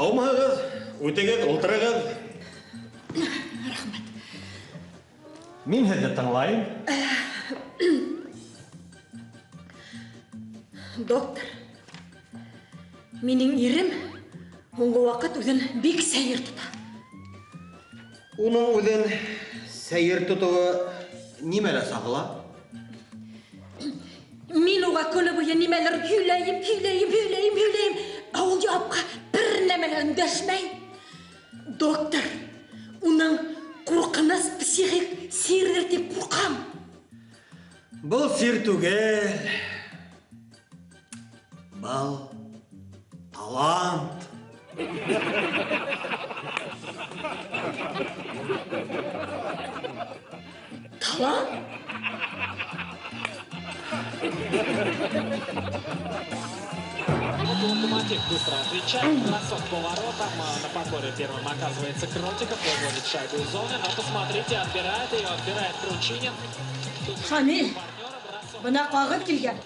Һаумыһығыҙ, үтегеҙ, ултырығыҙ. Рәхмәт. Мин һеҙҙе тыңлайым. Доктор, минең ирем һуңғы ваҡыт үҙен бик сәйер тота. Уның үҙен сәйер тотоуы нимәлә сағыла? Мин уға көнө буйы нимәлер һөйләйем, һөйләйем, һөйләйем, һөйләйем. Ә ул яуапҡа бер нәмә лә өндәшмәй. Доктор, уның ҡурҡыныс психик сирҙер тип ҡурҡам. Был сир түгел. Был талант. Талант? Локомотив быстро отвечает. Бросок по воротам. На подборе первым оказывается Кротиков. Выводит шайбу из зоны. Но посмотрите, отбирает ее, отбирает Кручинин. Шамил, бына ҡағыҙ килгән.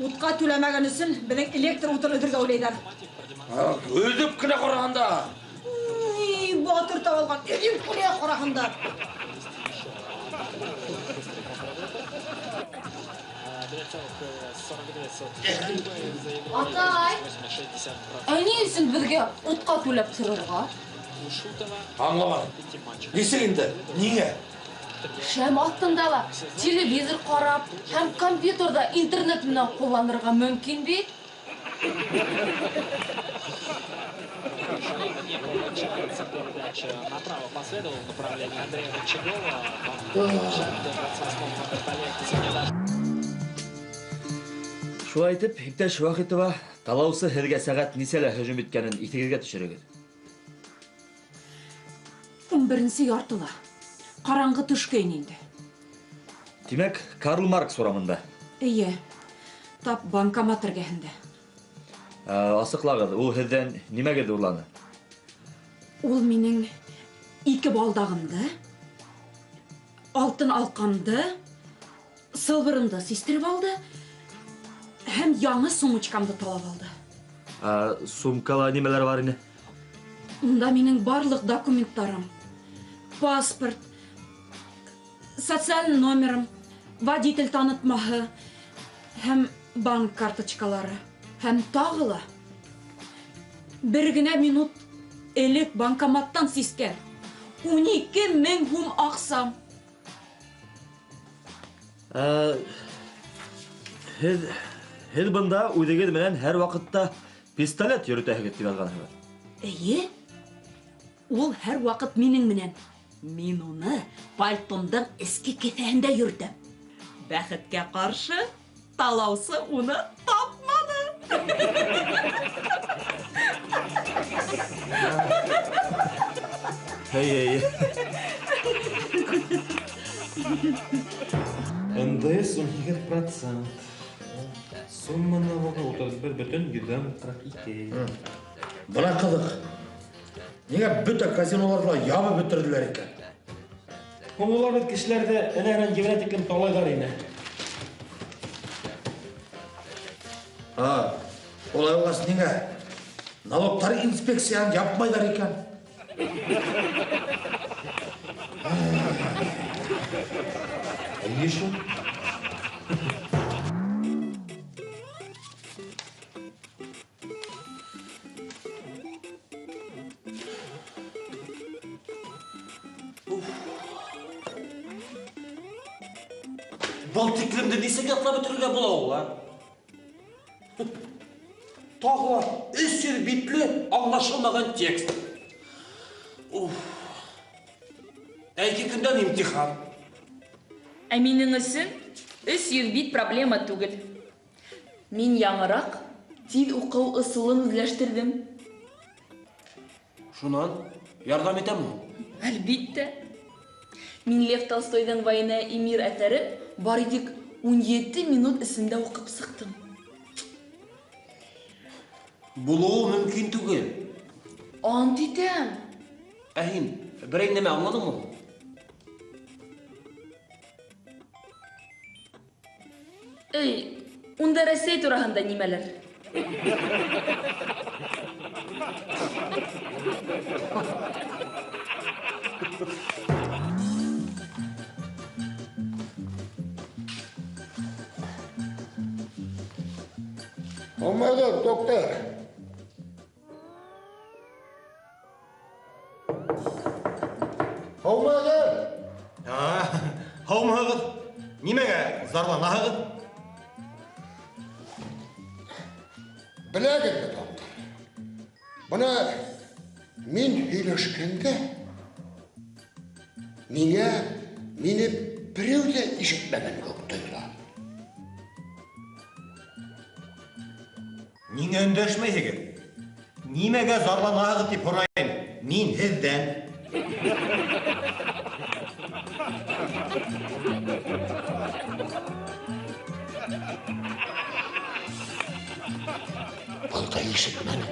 Утҡа түләмәгән өсөн беҙҙең электр утын өҙөргә уйлайҙар. Өҙөп кенә ҡараһында. Эй, батыр табылған, өҙөп кенә ҡараһында. Атай, ә ни өсөн беҙгә утҡа түләп торорға? Аңламаным. Нисек инде? Ниңә? Шәм аҫтында ла телевизор ҡарап һәм компьютерҙа интернет менән ҡулланырға мөмкин бит. Не получается, передача направо последовала в направлении Андрея Рычагова. Шулай итеп, иптәш Вахитова, талаусы һеҙгә сәғәт нисәлә һөжүм иткәнен иҫегеҙгә төшөрөгөҙ. Ун беренсе яртыла. Ҡараңғы төшкәйне инде. Тимәк, Карл Маркс урамында. Эйе, тап банкомат эргәһендә. Асыҡлағыҙ, ул һеҙҙән нимәгеҙ урланы? Ул минең ике балдағымды, алтын алҡамды, сылбырымды систереп алды һәм яңы сумочкамды талап алды. Сумкала нимәләр бар ине? Унда минең барлыҡ документтарым, паспорт, социаль номерым, водитель танытмаһы һәм банк карточкалары. Һәм тағы ла бер генә минут элек банкоматтан сискән 12 000 һум аҡсам. Һеҙ бында үҙегеҙ менән һәр ваҡытта пистолет йөрөтәһегеҙ тип яҙғанһығыҙ. Эйе, ул һәр ваҡыт минең менән. Мин уны пальтомдың эске кеҫәһендә йөрөтәм. Бәхеткә ҡаршы, талаусы уны тапманы. Эй, эй. НДС 18%. Сумма налога 31,42. Бына ҡыҙыҡ. Ниңә бөтә казиноларҙы ла ябып бөтөрҙөләр икән? Һуң улар бит кешеләрҙе энәһенән ебенә тиклем талайҙар ине. Улай булғас ниңә налогтар инспекцияһын япмайҙар икән? Эйе шул. Был тиклемде нисек ятлап бөтөрөргә була ул, а? Тағы ла 300 битле аңлашылмаған текст. Уф. Ә ике көндән имтихан. Ә минең өсөн 300 бит проблема түгел. Мин яңыраҡ тиҙ уҡыу ысулын үҙләштерҙем. Шунан ярҙам итәме ул? Әлбиттә. Мин Лев Толстойҙың «Война и мир» әҫәрен бары тик 17 минут эсендә уҡып сыҡтым. Булыуы мөмкин түгел. Ант итәм. Ә һин берәй нәмә аңланыңмы? Эй, унда Рәсәй тураһында нимәлер? Һаумыһығыҙ, доктор. Һаумыһығыҙ. Һаумыһығыҙ. Нимәгә зарланаһығыҙ? Беләгеҙме, доктор? Бына мин һөйләшкәндә миңә мине берәү ҙә ишетмәгән кеүек тойола. Ниңә өндәшмәйһегеҙ? Нимәгә зарланаһығыҙ тип һорайым. Мин һеҙҙән. Был да ишетмәне.